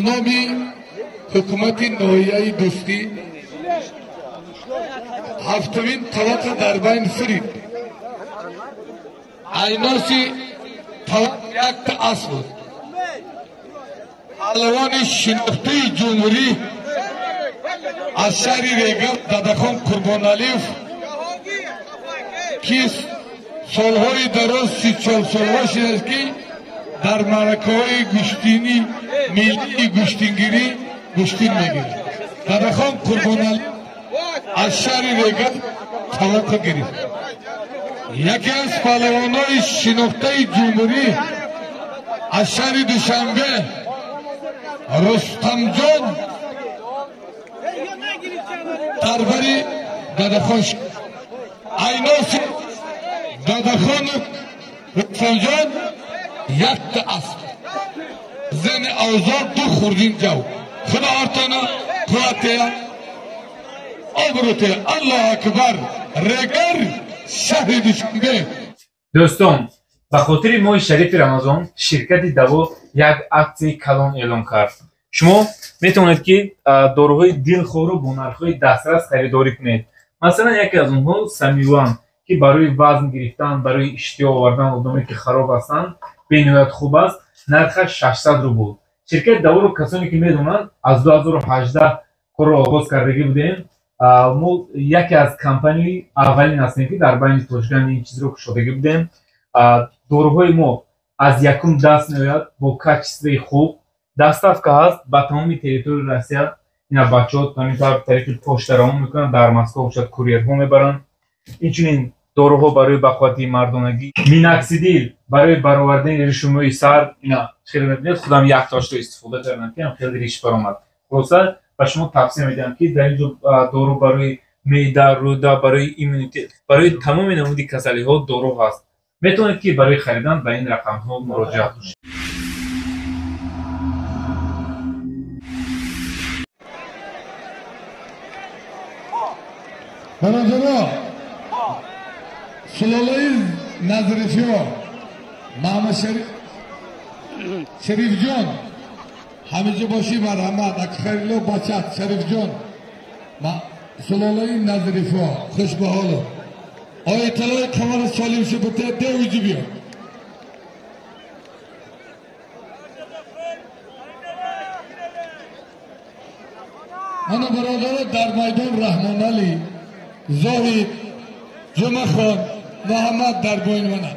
Номи ҳукумати ноҳияи Дӯстӣ ҳафтумин талақа дар байн фирид. Айноси талақ якта асп буд. Паҳлавони шинохтаи ҷумҳурӣ аз шаҳри Регар Дадахон Қурбоналиев, ки солҳои дароз 34 солҳо шудааст, ки дар маъракаҳои гӯштини миллии гӯштингирӣ гӯштин мегирад. Дадахон Қурбоналиев аз шаҳри Регар талақа гирифт. Яке аз паҳлавонҳои шинохтаи ҷумҳурӣ аз шаҳри Душанбе Рустамҷон дар бари Дадахон. Айноси Дадахону Рустамҷон якта асп, зани озод, ду хурдин ҷав. Худо артона қувватея, обрӯтея. Аллоҳу акбар! Регар, шаҳри Душанбе. Дӯстон, ба хотири моҳи шарифи Рамазон ширкати Даво як аксияи калон эълон кард. Шумо метавонед, ки доруҳои дилхоҳро бо нархҳои дастрас харидорӣ кунед. Масалан, яке аз онҳо Самиван, ки барои вазн гирифтан, барои иштиҳо овардан одамое ки хароб ҳастанд, бениҳоят хуб аст. Нархаш 600 рубл. Ширкати Даворо касоне ки медонанд, аз 2018 корро оғоз кардагӣ будем. Мо яке аз компанияи аввалин ҳастем, ки дар байни тоҷикан ин чизро кушодагӣ будем. Доруҳои мо аз якум даст меояд, бо качествои хуб, доставка ҳаст ба тамоми территорияи Россия. Ина бачаҳо ҳамин тавр тариқи почта равон мекунанд, дар Москва бошад, курьерҳо мебаранд. Инчунин доруҳо барои бақуввати мардонагӣ, миноксидил барои баровардани ришу мӯи сар. Ина хеле мебинед, худам як тошро истифода кардам, ки хеле риш баромад. Хулоса, ба шумо тавсия медиҳам, ки дар ин ҷо дору барои меъда, рӯда, барои иммунитет, барои тамоми намуди касалиҳо дору ҳаст. Метавонед, ки барои харидан ба ин рақамҳо муроҷиат кунед. Бародаро, сулолаи Назарифиҳо, Маҳмад Шарифҷон, ҳамиҷа бошӣ, марҳамат. Акхайрило бачат Шарифҷон, сулолаи Назарифиҳо, хуш ба ҳоло. Ояталлои қамари солим шубуте девуҷи биё. Мана бародаро, дар майдон Раҳмоналӣ, Зоҳид, Ҷумъахон, Муҳаммад дар бойн мана.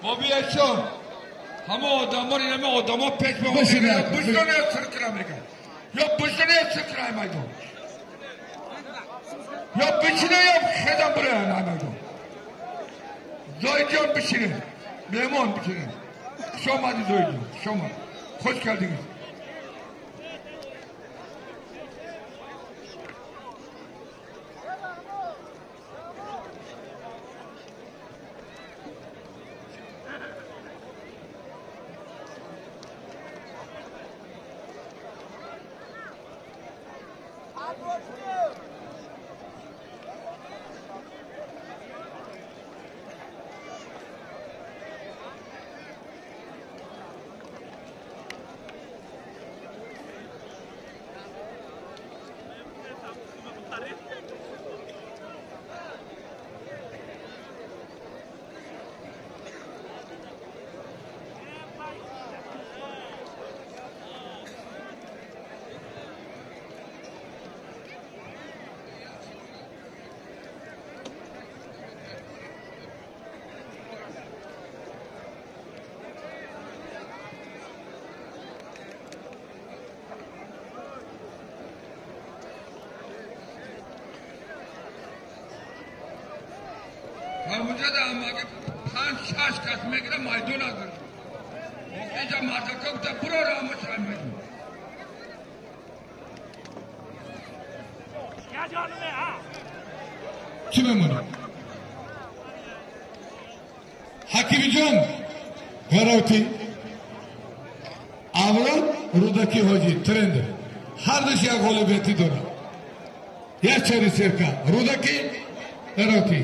Бобиячон, ҳама одамон, инама одамо пеш бушона сиркира мекард, ё бушона сиркира майдон, ё бичина, ё хедам бура майдон. Zoydiyon pişirin. Memon pişirin. Şomadı Zoydiyon. Şomadı. Hoş geldiniz. Bunca da ama ki 5-6 kas mегира майдон агар. Океҷа мардакак да бурора ама шай майдон. Чӣ мемонад? Ҳакимиҷон Ғароти, Авлод Рӯдаки ҳоҷӣ трендер. Ҳар душ як ғолибиятӣ дорад. Як чори серка Рӯдаки Ғароти.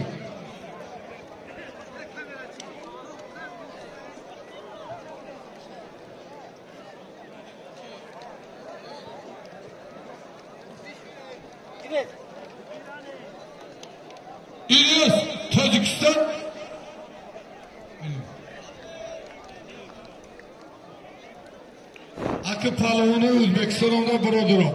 İlyas Tacikistan. Akı Palavonu O'zbekistonda birodaro.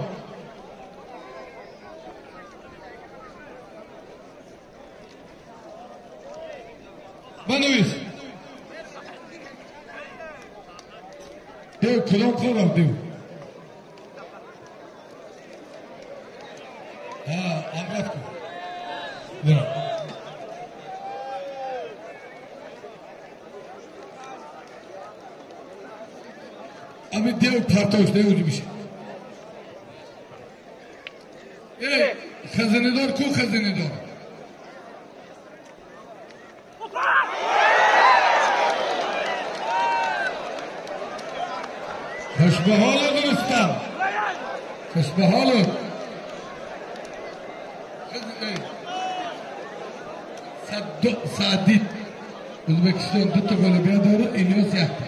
Banoviz. Dev kulon qilib dev. Ha, albatta. Abi dev partoj dev ucu bir şey. Xazinador ku xazinador. Xushbaholov Rustam. Xushbaholov. Sadid. O'zbekiston bitta g'olibiyat dori, İlyos yakta.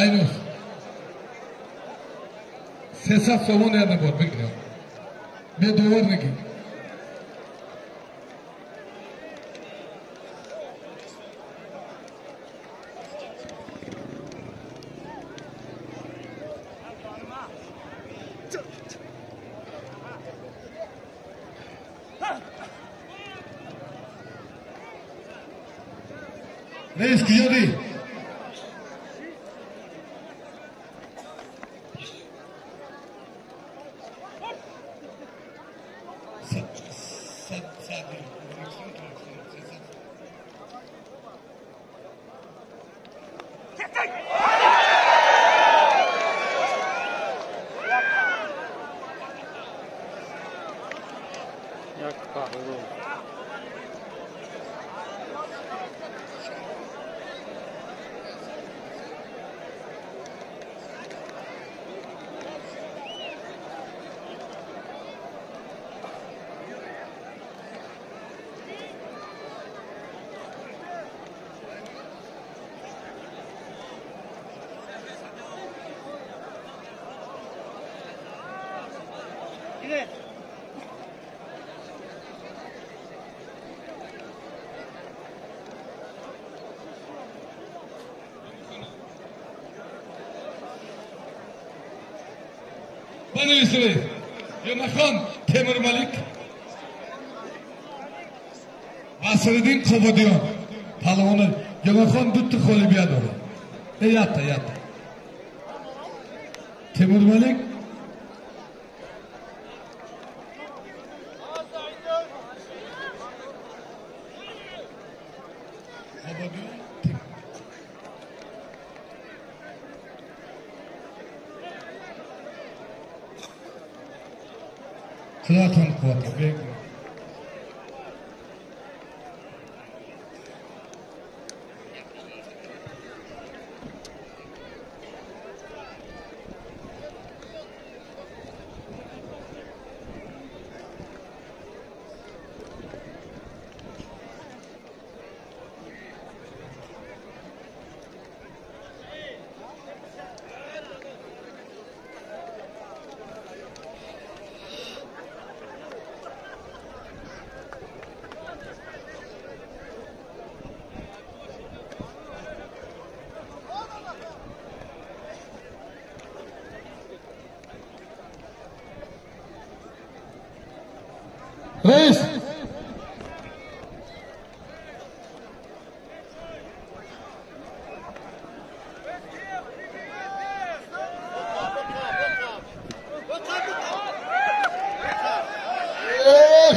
Aynos. 300 somon yana bor, bilmiyorum. Men dovar niki. Reis kujodi? Yonaxon Temurmalik Nasriddin Qobodiyon palvoni Yonaxon bitta g'olibiyat oldi. Yatta yatta. Temurmalik Ободиён. Худотон қувват бек. Reis!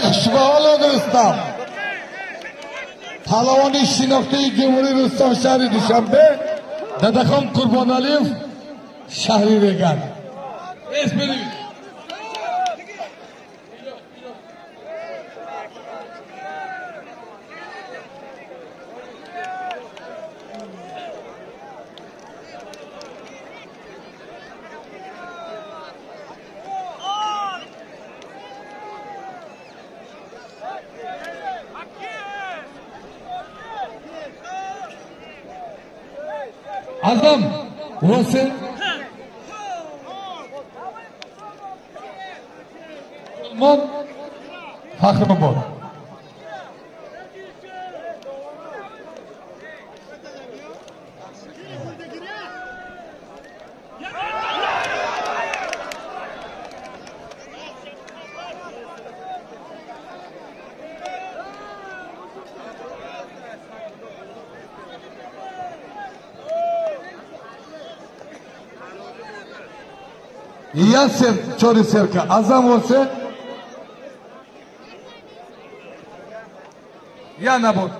Хушбаҳолон Рустам! Паҳлавони шинохтаи ҷумҳурии Рустам шаҳри Душанбе, Дадахон Қурбоналиев шаҳри Регар. Рейс, берем! Азам, Восе. Мон Фахробод. Ясер чори серка. Азам восе. Я набуд.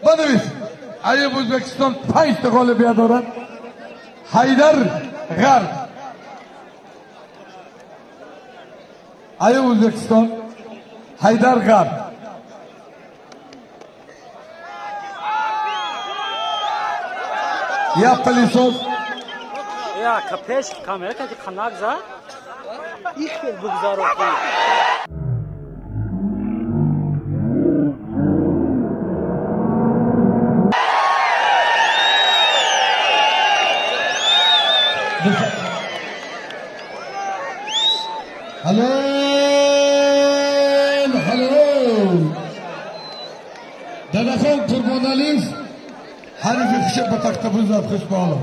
Банавис. Аюб Ӯзбекистон 5 та ғолибият дорад. Ҳайдар Ғарб. Аюб Ӯзбекистон Ҳайдар Ғарб. Я пылесос. Я капеш камера ки қанак за ихел бугзаро. Halol, halol. Дадахон Қурбоналиев ҳарифи хуши ба тахтабуз зад. Хушбаҳолон.